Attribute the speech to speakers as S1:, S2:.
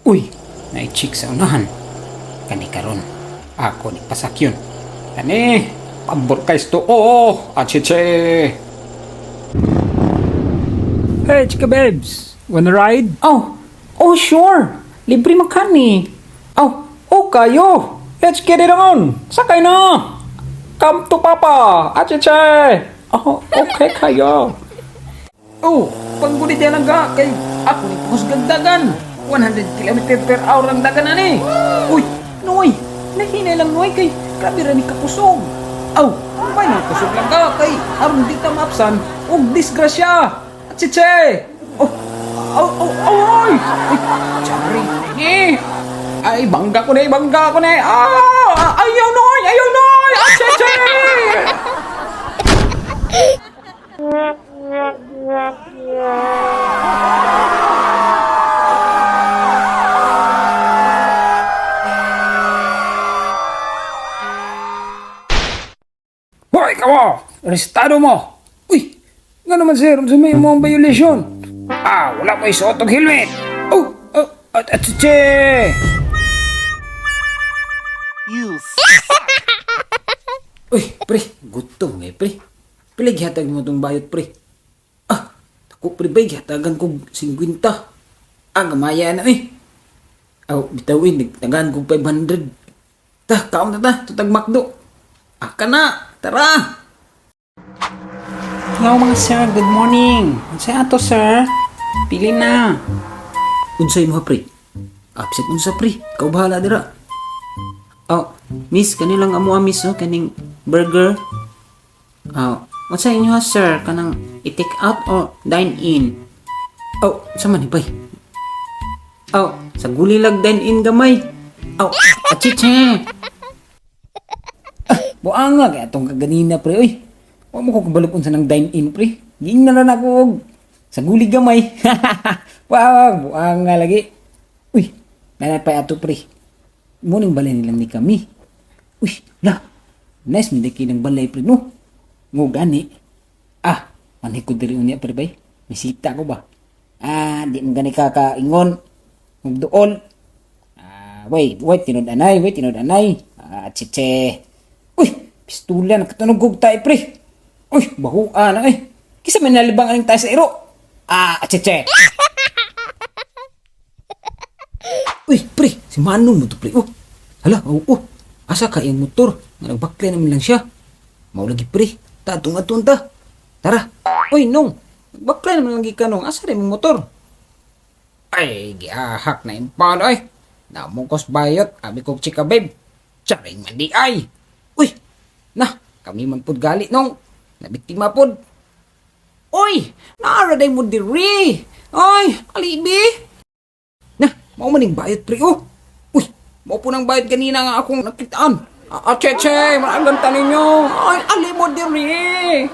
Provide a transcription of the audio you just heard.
S1: Uy, nai-chick sa unahan. Kani karon, ako ni pasakyon. Kani, pabor kay sto. Oo, acheche. Hey, chika babes. Wanna ride? Oh, oh sure. Libre man kani. Oh, oh kayo. Let's get it on. Sakay na. Come to papa. Acheche. Oh, okay kayo. Oh, pangguli diyan lang ka kay ako ni kusgag dagan. 100 km per hour ang dagan ani. Uy, Noy, nahinay lang Noy kay grabe ra ni kakusog. Aw, may nang kusog lang ka kay aron di ta maapsan og disgrasya. Acheche. Oh, oh, oh, oh, oy. Ay, sorry. Eh. Ay, bangga ko na, bangga ko na. Ah, ayaw Noy, ayaw Noy. Acheche. Hoy, kamo! Arestado mo! Uy! Nga naman sir, unsa may imong violation? Ah, wala ko isuot og helmet. Oh, oh, at at che.
S2: You
S1: Uy, pre, gutom eh, pre. Pila gihatag mo tong bayot, pre. Ah, ako pre bay gihatagan kog 50. Ah, gamaya na eh. Aw, bitawin, nagtagaan kog 500. Ta, kaon na ta, tutag McDo. Ah, kana, tara. Hello mga sir, good morning. Unsa ato sir? Pili na. Unsay mo pre? Absent unsa pre? Ikaw bahala dira. Oh, miss kani lang amo miss oh kaning burger. Oh, unsa inyo ha sir kanang i-take out or dine in? Oh, sa man ni bay? Oh, sa gulilag dine in gamay. Oh, achiche. Ah, buanga kay atong kaganina pre oy. Wa mo ko kabalok unsa nang dine in pre. Giingnan na nako og sa guli gamay. Wow, buanga lagi. Uy, nanay pa ato pre. Muning balay nilang ni kami. Uy, la. Nice mi daki ng balay pre no. Ngo gani. Ah, manhi ko diri unya pre bay. Misita ko ba? Ah, di man gani ka kaingon. Ug duol. Ah, wait, wait, tinud anay, wait, tinud anay. Ah, chiche. Uy, pistula, nakatunog kog tayo, pre. Uy, bahua na, eh. Kisa may nalibang aning tayo sa iro. Ah, chiche. Uy, pre, si Manong mo to, pre. Oh, hala, oh, oh. Asa ka iyang motor? Nga nagbaklay naman lang siya. Mao lagi, pre. Tatong atong ta. Tara. Uy, nong. Nagbaklay naman lang ka, nong. Asa rin mong motor? Ay, giahak na impalo ay. Namukos bayot, abi kog chika babe. Charing man di ay. Uy, na, kami man pud gali nong. Nabiktima pud. Uy, naara day mo diri. Ay, alibi. Na, mao man ning bayot pre oh. Uy, mao po nang bayot ganina nga akong nakitaan. Ah, cheche, maagang ninyo. Ay, ali mo diri.